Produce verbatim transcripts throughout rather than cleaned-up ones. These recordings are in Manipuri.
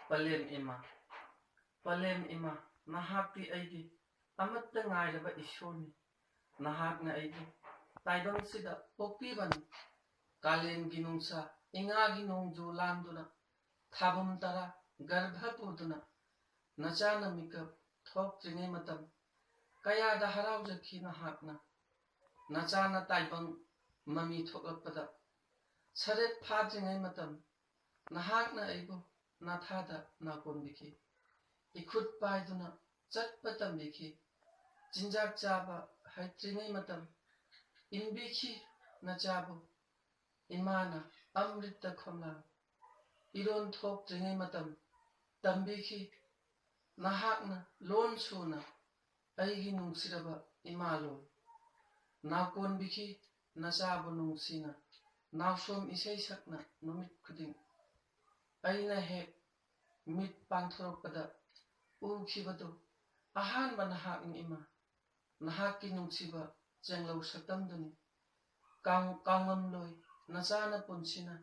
ꯄꯂꯦꯝ ꯏꯃꯥ, ꯄꯂꯦꯝ ꯏꯃꯥ, ꯅꯍꯥꯛꯇꯤ ꯑꯩꯒꯤ ꯑꯃꯠꯇ ꯉꯥꯏꯔꯕ ꯏꯁꯣꯔꯅꯤ꯫ ꯅꯍꯥꯛꯅ ꯑꯩꯕꯨ ꯇꯥꯏꯕꯪꯁꯤꯗ ꯄꯣꯛꯄꯤꯕꯅꯤ꯫ ꯀꯥꯂꯦꯟꯒꯤ ꯅꯨꯡꯁꯥ, ꯏꯉꯥꯒꯤ ꯅꯣꯡꯖꯨ ꯂꯥꯟꯗꯨꯅ, ꯊꯥꯕꯨꯝ ꯇꯔꯥ ꯒꯔꯚ ꯄꯨꯗꯨꯅ, ꯅꯆꯥꯅ ꯃꯤꯀꯞ ꯊꯣꯛꯇ꯭ꯔꯤꯉꯩ ꯃꯇꯝ, ꯀꯌꯥꯗ ꯍꯔꯥꯎꯖꯈꯤ ꯅꯍꯥꯛꯅ꯫ ꯅꯆꯥꯅ ꯇꯥꯏꯕꯪ ꯃꯃꯤ ꯊꯣꯛꯂꯛꯄꯗ, ꯁꯔꯦꯠ ꯐꯥꯗ꯭ꯔꯤꯉꯩ ꯃꯇꯝ, ꯅꯍꯥꯛꯅ ꯑꯩꯕꯨ ꯅꯊꯥꯗ ꯅꯥꯀꯣꯟꯕꯤꯈꯤ꯫ ꯏꯈꯨꯠ ꯄꯥꯏꯗꯨꯅ ꯆꯠꯄ ꯇꯝꯕꯤꯈꯤ꯫ ꯆꯤꯟꯖꯥꯛ ꯆꯥꯕ ꯍꯩꯇ꯭ꯔꯤꯉꯩ ꯃꯇꯝ, ꯏꯟꯕꯤꯈꯤ ꯅꯆꯥꯕꯨ꯫ ꯏꯃꯥꯅ ꯑꯃ꯭ꯔꯤꯇ ꯈꯣꯝꯂꯥꯡ ꯏꯔꯣꯟ ꯊꯣꯛꯇ꯭ꯔꯤꯉꯩ ꯃꯇꯝ ꯇꯝꯕꯤꯈꯤ꯫ ꯅꯍꯥꯛꯅ ꯂꯣꯟ ꯁꯨꯅ ꯑꯩꯒꯤ ꯅꯨꯡꯁꯤꯔꯕ ꯏꯃꯥ ꯂꯣꯟ ꯅꯥꯀꯣꯟꯕꯤꯈꯤ ꯅꯆꯥꯕꯨ ꯅꯨꯡꯁꯤꯅ꯫ ꯅꯥꯎꯁꯣꯝ ꯏꯁꯩ ꯁꯛꯅ ꯅꯨꯃꯤꯠ ꯈꯨꯗꯤꯡ ꯑꯩꯅ ꯍꯦꯛ ꯃꯤꯠ ꯄꯥꯡꯊꯣꯔꯛꯄꯗ ꯎꯈꯤꯕꯗꯨ ꯑꯍꯥꯟꯕ ꯅꯍꯥꯛꯅꯤ ꯏꯃꯥ꯫ ꯅꯍꯥꯛꯀꯤ ꯅꯨꯡꯁꯤꯕ ꯆꯦꯡꯂꯧ ꯁꯛꯇꯝꯗꯨꯅꯤ꯫ ꯀꯥꯡ-, ꯀꯥꯎꯉꯝꯂꯣꯏ ꯅꯆꯥꯅ ꯄꯨꯟꯁꯤꯅ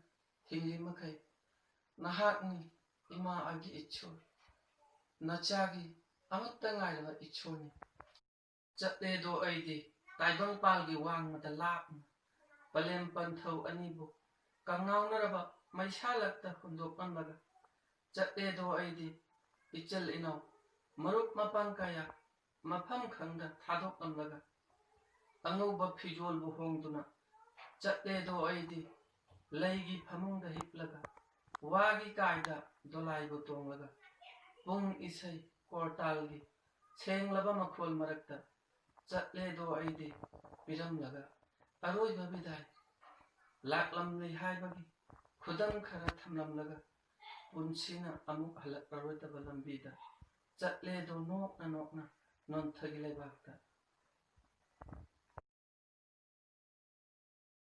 ꯍꯤꯡꯂꯤ ꯃꯈꯩ꯫ ꯅꯍꯥꯛꯅꯤ ꯏꯃꯥ ꯑꯩꯒꯤ ꯏꯁꯣꯔ, ꯅꯆꯥꯒꯤ ꯑꯃꯠꯇ ꯉꯥꯏꯔꯕ ꯏꯁꯣꯔꯅꯤ꯫ ꯆꯠꯂꯦꯗꯣ ꯑꯩꯗꯤ ꯇꯥꯏꯕꯪꯄꯥꯜꯒꯤ ꯋꯥꯡꯃꯗ ꯂꯥꯞꯅ, ꯄꯂꯦꯝ ꯄꯟꯊꯧ ꯑꯅꯤꯕꯨ ꯀꯪꯉꯥꯎꯅꯔꯕ ꯃꯩꯁꯥꯂꯛꯇ ꯍꯨꯟꯗꯣꯛꯂꯝꯂꯒ꯫ ꯆꯠꯂꯦꯗꯣ ꯑꯩꯗꯤ ꯏꯆꯜ ꯏꯅꯥꯎ ꯃꯔꯨꯞ ꯃꯄꯥꯡ ꯀꯌꯥ ꯃꯐꯝ ꯈꯪꯗ ꯊꯥꯗꯣꯛꯂꯝꯂꯒ꯫ ꯑꯉꯧꯕ ꯐꯤꯖꯣꯜꯕꯨ ꯍꯣꯡꯗꯨꯅ ꯆꯠꯂꯦꯗꯣ ꯑꯩꯗꯤ ꯂꯩꯒꯤ ꯐꯃꯨꯡꯗ ꯍꯤꯞꯂꯒ, ꯋꯥꯒꯤ ꯀꯥꯏꯗ ꯗꯣꯂꯥꯏꯕꯨ ꯇꯣꯡꯂꯒ, ꯄꯨꯡ ꯏꯁꯩ ꯀꯣꯔꯇꯥꯜꯒꯤ ꯁꯦꯡꯂꯕ ꯃꯈꯣꯜ ꯃꯔꯛꯇ ꯆꯠꯂꯦꯗꯣ ꯑꯩꯗꯤ ꯄꯤꯔꯝꯂꯒ꯫ ꯑꯔꯣꯏꯕ ꯕꯤꯗꯥꯏ ꯂꯥꯛꯂꯝꯂꯦ ꯍꯥꯏꯕꯒꯤ ꯈꯨꯗꯝ ꯈꯔ ꯊꯝꯂꯝꯂꯒ, ꯄꯨꯟꯁꯤꯅ ꯑꯃꯨꯛ ꯍꯜꯂꯛꯂꯔꯣꯏꯗꯕ ꯂꯝꯕꯤꯗ ꯆꯠꯂꯦꯗꯣ ꯅꯣꯛꯅ ꯅꯣꯛꯅ ꯅꯣꯟꯊꯒꯤ ꯂꯩꯕꯥꯛꯇ꯫